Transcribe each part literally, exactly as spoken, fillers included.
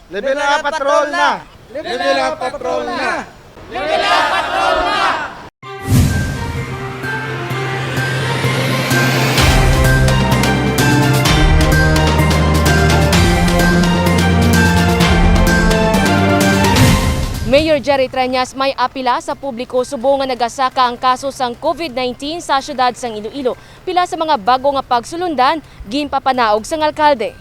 Level up, patrol na! Level up, patrol na! Mayor Jerry Treñas may apila sa publiko subong nga nagasaka ang kaso sang COVID nineteen sa siyudad sang Iloilo. Pila sa mga bag-o nga pagsulundan ginpapanaog sang alkalde.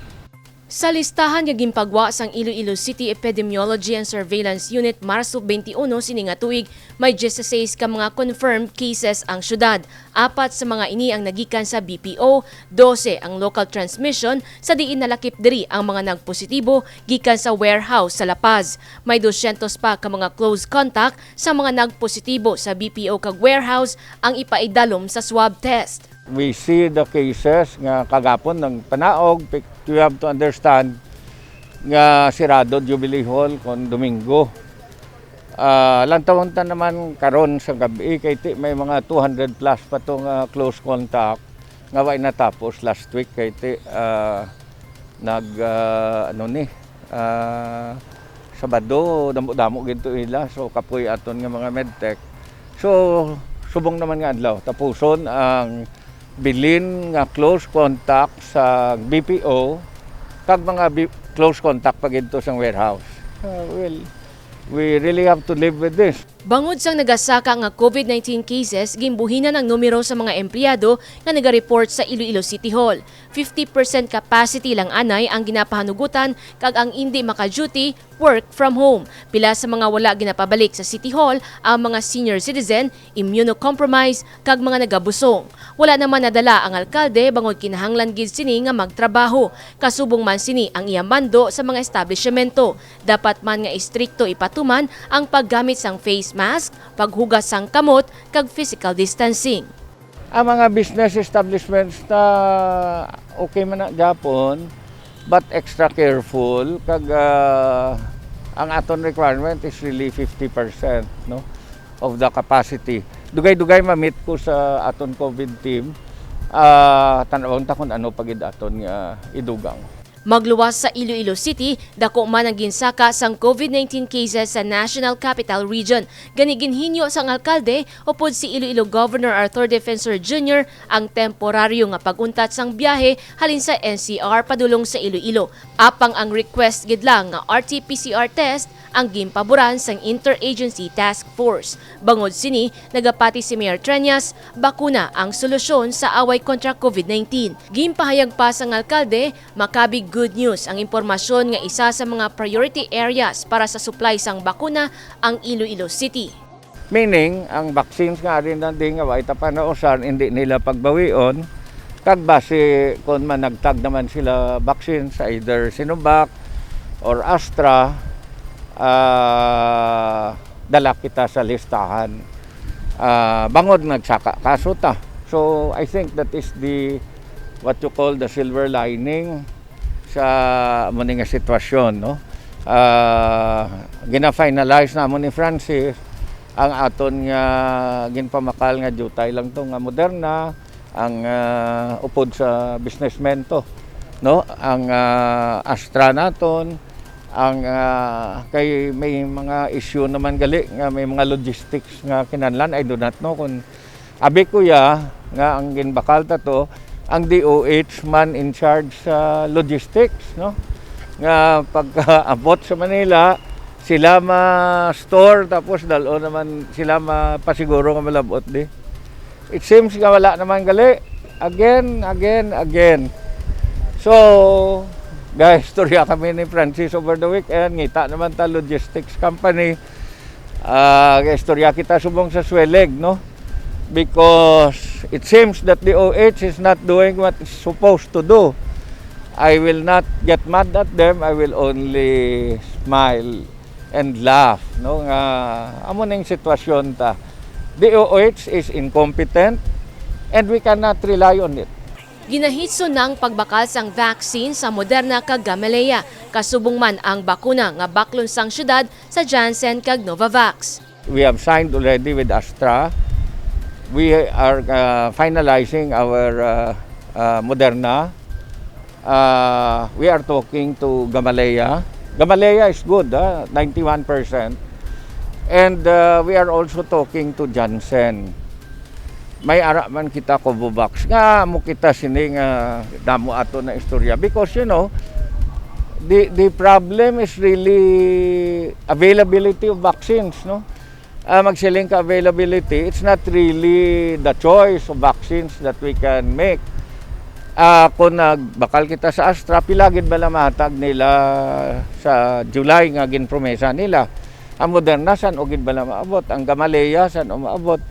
Sa listahan nga ginpagwa sang Iloilo City Epidemiology and Surveillance Unit Marso twenty-one sini nga tuig, may dieciséis ka mga confirmed cases ang siyudad. Apat sa mga ini ang nagikan sa B P O, dose ang local transmission, sa diin nalakip diri ang mga nagpositibo gikan sa warehouse sa La Paz. May dosyentos pa ka mga close contact sa mga nagpositibo sa B P O kag warehouse ang ipaidalom sa swab test. We see the cases nga kagapon nagpanaog. Pic-, you have to understand nga sirado Jubilee Hall kon Domingo. Ah, lantawon ta naman karon sa gab-i kay ti may mga two hundred plus pa to nga close contact nga way natapos last week kay ti, ah, nag, ah, ano ni, ah, Sabado, damo-damo gid to ila. So, kapoy aton nga mga medtech. So, subong naman nga adlaw, tapuson ang bilin nga close contact sa B P O kag mga bi-, close contact pa gid to sa warehouse. Ah, well, we really have to live with this. Bangod sang nagasaka nga COVID nineteen cases, ginbuhinan ang numero sa mga empleyado nga nagareport sa Iloilo City Hall. Fifty percent capacity lang anay ang ginapahanugutan, kag ang indi maka-duty, work from home. Pila sa mga wala ginapabalik sa City Hall ang mga senior citizen, immunocompromised, kag mga nagabusong. Wala naman nadala ang alkalde bangod kinahanglan gid sini nga magtrabaho. Kasubong man sini ang iya mando sa mga establisyemento. Dapat man nga istrikto ipatuman ang paggamit sang face mask, paghugas sang kamot, kag physical distancing. Ang mga business establishments na okay man na gyapon, but extra careful kag, ah, ang aton requirement is really fifty percent, no, of the capacity. Dugay-dugay ma-meet ko sa aton COVID team. Ah, tan-awon ta kung ano pa gid aton nga idugang. Magluwas sa Iloilo City, dako man ang ginsaka sang COVID nineteen cases sa National Capital Region. Gani, ginhinyo sang alkalde upod si Iloilo Governor Arthur Defensor Junior ang temporaryo nga pag-untat sang biyahe halin sa N C R padulong sa Iloilo. Apang ang request gid lang nga R T P C R test ang ginpaboran sang Interagency Task Force. Bangod sini, nagapati si Mayor Treñas, bakuna ang solusyon sa away kontra COVID nineteen. Ginpahayag pa sang alkalde, makabig good news ang impormasyon nga isa sa mga priority areas para sa supply sang bakuna ang Iloilo City. Meaning, ang vaccines nga ari na di nga wa ita panausan, hindi nila pagbawion, kag basi kon managtag naman sila vaccines, either Sinovac or Astra, ah, dala kita sa listahan. Ah, bangod nagsaka kaso ta. So, I think that is the, what you call, the silver lining sa amo ni nga sitwasyon, no? Ah, gina-finalize namo ni Francis ang aton nga ginpamakal nga diutay lang to nga Moderna, ang, ah, upod sa businessmen to, no? Ang, ah, Astra naton, ang, ah, kay may mga issue naman gali nga may mga logistics nga kinahanglan. I do not know kung abi ko ya nga ang ginbakal ta to, ang D O H man in charge sa logistics, no? Nga pagkaabot sa Manila, sila ma-store, tapos dal-on naman sila mapasiguro nga malab-ot di. It seems nga wala naman gali. Again, again, again. So, guys, istorya kami ni Francis over the weekend. Ngita naman ta logistics company. Ah, istorya kita subong sa Swellig, no? Because it seems that D O H is not doing what it's supposed to do. I will not get mad at them. I will only smile and laugh, no, nga amo ning sitwasyon ta. D O H is incompetent and we cannot rely on it. Ginahitso na ang pagbakal sang vaccine sa Moderna kag Gamaleya, kasubong man ang bakuna nga baklon sang syudad sa Janssen kag Novavax. We have signed already with Astra. We are, uh, finalizing our, uh, uh, Moderna. Uh, we are talking to Gamaleya. Gamaleya is good, ah, ninety-one percent. And, uh, we are also talking to Janssen. May ara man kita Covovax. Nga mo kita sini nga damo ato na istorya. Because, you know, the, the problem is really availability of vaccines, no? Ah, magsiling ka availability, it's not really the choice of vaccines that we can make. Ah, kung nagbakal kita sa Astra, pila gid bala mahatag nila sa July nga ginpromesa nila? Ang Moderna, san-o gid bala maabot? Ang Gamaleya, san-o maabot?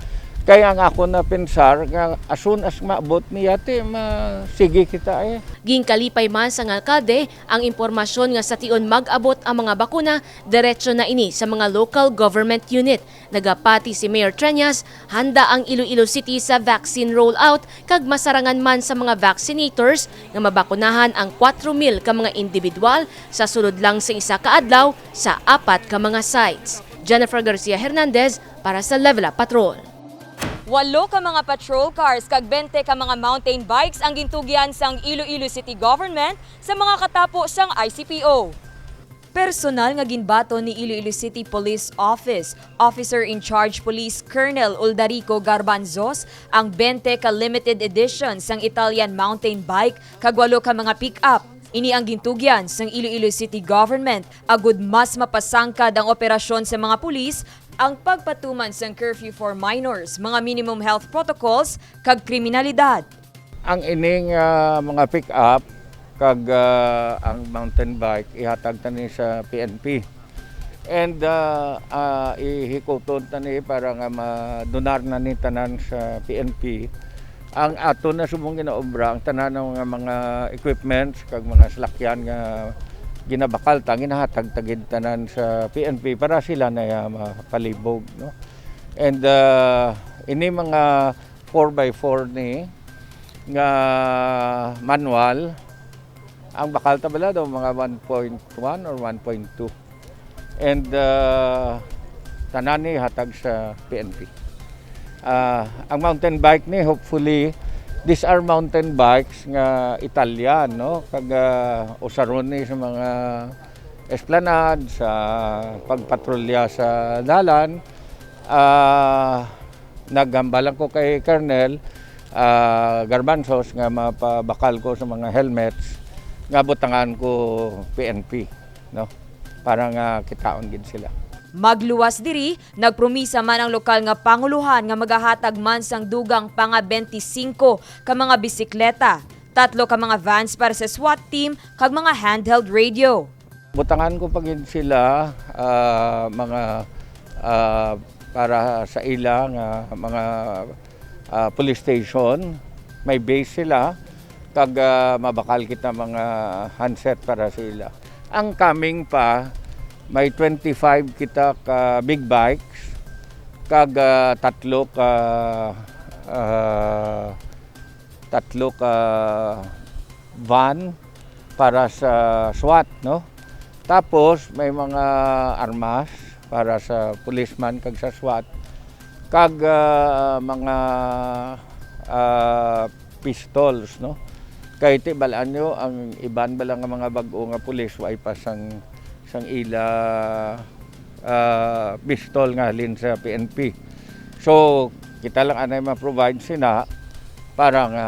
Kaya ang ako na pensar nga as soon as maabot niya, ti, ma-, sige kita, eh. Ginkalipay man sang alkalde ang impormasyon nga sa tion mag-abot ang mga bakuna, diretso na ini sa mga local government unit. Nagapati si Mayor Treñas, handa ang Iloilo City sa vaccine rollout kag masarangan man sa mga vaccinators nga mabakunahan ang kwatro mil ka mga indibidwal sa sulod lang sa isa ka adlaw sa apat ka mga sites. Jennifer Garcia Hernandez para sa Level Up Patrol. Walo ka mga patrol cars kag bente ka mga mountain bikes ang gintugyan sang Iloilo City Government sa mga katapo sang I C P O. Personal nga ginbaton ni Iloilo City Police Office Officer in Charge Police Colonel Uldarico Garbanzos ang bente ka limited edition sang Italian mountain bike kag walo ka mga pick-up. Ini ang gintugyan sang Iloilo City Government agud mas mapasangkad ang operasyon sa mga pulis, ang pagpatuman sang curfew for minors, mga minimum health protocols, kag kriminalidad. Ang ining, ah, mga pick-up kag, ah, ang mountain bike ihatag ta ni sa P N P. And, ah, ah, ihikuton ta ni para nga madonar na ni tanan sa P N P. Ang ato na subong ginaobra, ang tanan nga mga equipments kag mga salakyan nga ginabakal ta, ginahatag ta gid tanan sa P N P para sila na, ah, mapalibog, no? And, ah, ini mga four by four ni nga manual, ang bakal ta bala daw mga one point one or one point two. And, ah, tanan ni hatag sa P N P. Ah, ang mountain bike ni, hopefully, these are mountain bikes nga Italian, no? Kag, ah, usaron ni sa mga esplanade, sa pagpatrolya sa dalan. Ah, naghambal lang ko kay Colonel, ah, Garbanzos nga mapabakal ko sa mga helmets nga butangan ko P N P, no? Para nga kitaon gid sila. Magluwas diri, nagpromisa man ang lokal nga pangulohan nga magahatag man sang dugang pa nga bente singko ka mga bisikleta, tatlo ka mga vans para sa SWAT team, kag mga handheld radio. Butangan ko pa gid sila, ah, mga, ah, para sa ila nga mga, ah, police station. May base sila, kag, ah, mabakal kita mga handset para sa ila. Ang coming pa, may twenty-five kita ka big bikes, kag, ah, tatlo ka, ah, tatlo ka van para sa SWAT, no? Tapos may mga armas para sa policeman kag sa SWAT, kag, ah, mga, ah, pistols, no? Kay ti bal-an nyo, ang iban bala nga mga bag-o nga pulis, way pa sang, sang ila, ah, pistol nga halin sa P N P. So, kita lang anay ma-provide sina para nga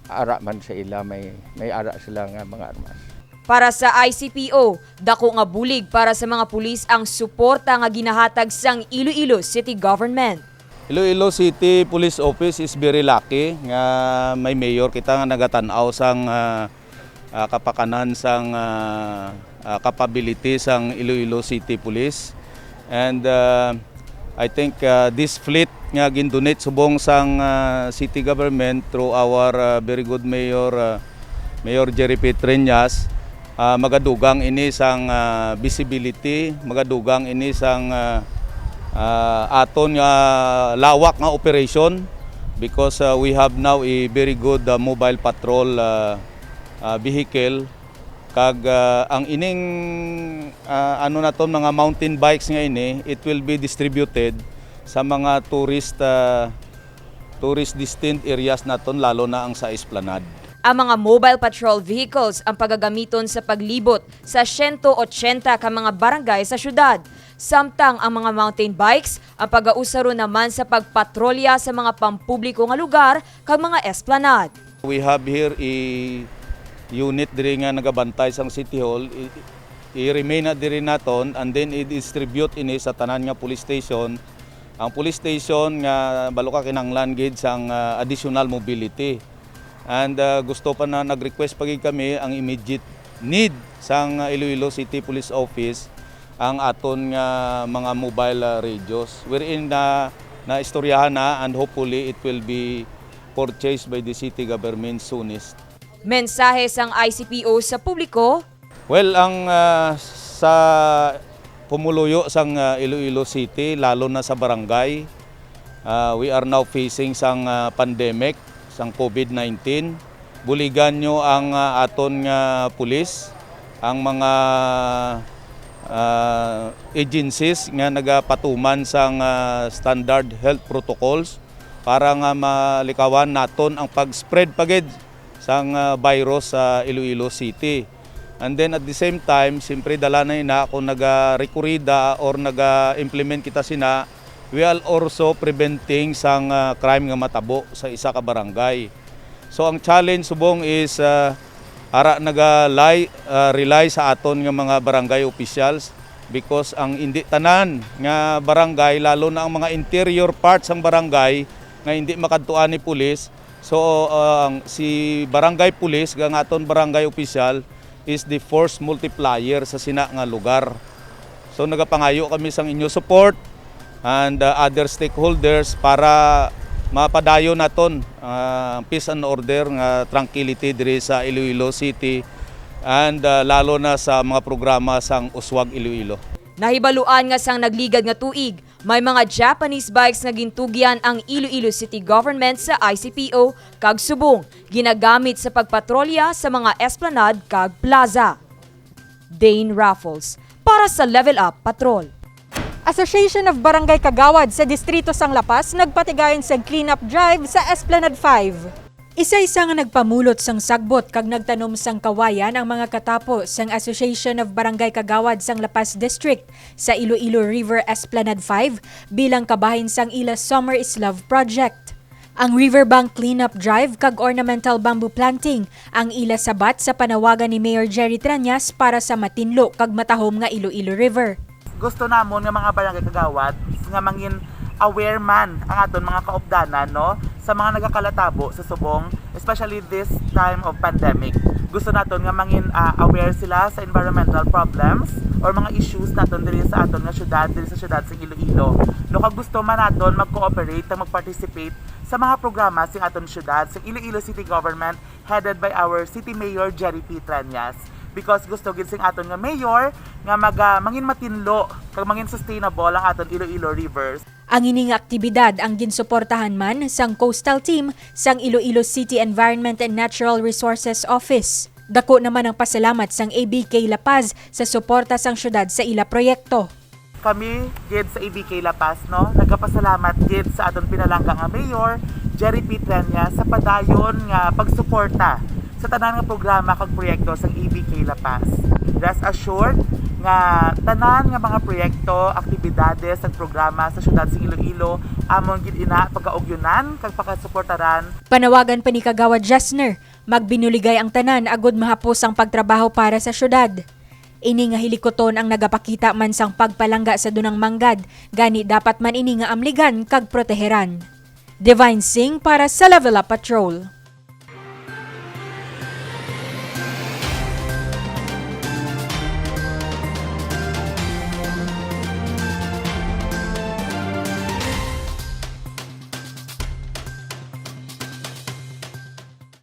ara man sa ila, may, may ara sila nga mga armas. Para sa I C P O, dako nga bulig para sa mga pulis ang suporta nga ginahatag sang Iloilo City Government. Iloilo City Police Office is very lucky nga may mayor kita nga nagatan-aw sang, ah, ah, kapakanan sang, ah, ah, capability sang Iloilo City Police. And, ah, I think, ah, this fleet nga gindonate subong sang, ah, city government through our, ah, very good mayor, ah, Mayor Jerry P. Treñas, ah, magadugang ini sang, ah, visibility, magadugang ini sang, ah, ah, aton nga lawak nga operation because, ah, we have now a very good, ah, mobile patrol, ah, ah, vehicle. Kag, ah, ang ining, ah, ano naton, mga mountain bikes nga ini, it will be distributed sa mga tourist, ah, tourist destined areas naton, lalo na ang sa Esplanade. Ang mga mobile patrol vehicles ang pagagamiton sa paglibot sa siyento otsenta ka mga barangay sa syudad, samtang ang mga mountain bikes ang pagausaron naman sa pagpatrolya sa mga pampubliko nga lugar kag mga esplanade. We have here a unit diri nga nagabantay sang City Hall. I, i-remain na diri naton and then i-distribute ini sa tanan nga police station. Ang police station nga balo ka kinahanglan gid sang, ah, additional mobility. And, ah, gusto pa na nag-request pa gid kami ang immediate need sang, ah, Iloilo City Police Office ang aton nga mga mobile, ah, radios wherein na naistoryahan na and hopefully it will be purchased by the city government soonest. Mensahe sang I C P O sa publiko. Well, ang, ah, sa pumuluyo sang, ah, Iloilo City, lalo na sa barangay, ah, we are now facing sang, ah, pandemic sang COVID nineteen. Buligan nyo ang, ah, aton nga pulis, ang mga, ah, agencies nga nagapatuman sang, ah, standard health protocols para nga malikawan naton ang pag-spread pa gid sang, ah, virus sa Iloilo City. And then at the same time, siyempre dala na ina kung naga-rekurida or naga-implement kita sina, we are also preventing sang, ah, crime nga matabo sa isa ka barangay. So ang challenge subong is, ah, ara naga-rely, ah, rely sa aton nga mga barangay officials because ang indi tanan nga barangay, lalo na ang mga interior parts sang barangay nga hindi makadtuan ni pulis, so, ang, si barangay police, ang aton barangay official, is the force multiplier sa sina nga lugar. So, nagapangayo kami sang inyo support and, uh, other stakeholders para mapadayon naton, uh, ang peace and order nga tranquility diri sa Iloilo City and, uh, lalo na sa mga programa sang Uswag Iloilo. Nahibaluan nga sang nagligad nga tuig, may mga Japanese bikes nga gintugyan ang Iloilo City Government sa I C P O kag subong ginagamit sa pagpatrolya sa mga esplanade kag plaza. Dane Raffles para sa Level Up Patrol. Association of Barangay Kagawad sa Distrito sang La Paz nagpatigayon sa cleanup drive sa Esplanade five. Isa-isa nga nagpamulot sang sagbot kag nagtanom sang kawayan ang mga katapo sang Association of Barangay Kagawad sang La Paz District sa Iloilo River Esplanade five bilang kabahin sang ila Summer is Love project. Ang Riverbank Cleanup Drive kag Ornamental Bamboo Planting ang ila sabat sa panawagan ni Mayor Jerry Treñas para sa matinlo kag matahom nga Iloilo River. Gusto namon nga mga barangay kagawad nga mangin aware man ang aton mga kaupdanan, no, sa mga nagakalatabo sa subong, especially this time of pandemic. Gusto naton nga mangin, ah, aware sila sa environmental problems or mga issues naton diri sa aton nga syudad, diri sa syudad sa Iloilo. No, kag gusto man naton mag-cooperate kag mag-participate sa mga programa sa aton syudad, sa Iloilo City Government, headed by our City Mayor Jerry P Treñas. Because gusto gid sing aton nga mayor nga maga-, mangin matinlo kag mangin sustainable ang aton Iloilo Rivers. Ang ini nga aktibidad ang ginsuportahan man sang Coastal Team sang Iloilo City Environment and Natural Resources Office. Dako naman ang pasalamat sang A B K La Paz sa suporta sang syudad sa ila proyekto. Kami gid sa A B K La Paz, no, nagapasalamat gid sa aton pinalangga nga mayor, Jerry P Treñas, sa padayon nga pagsuporta sa tanan nga programa kag proyekto sang A B K La Paz. Rest assured nga tanan nga mga proyekto, aktibidades, kag programa sa syudad sa Iloilo amon gid ina pagaugyunan kag pakasuportaran. Panawagan pa ni Kagawad Jesner, magbinuligay ang tanan agud mahapos ang pagtrabaho para sa syudad. Ini nga hilikuton ang nagapakita man sang pagpalangga sa dunang manggad, gani dapat man ini nga amligan kag proteheran. Divine Singh para sa Level Up Patrol.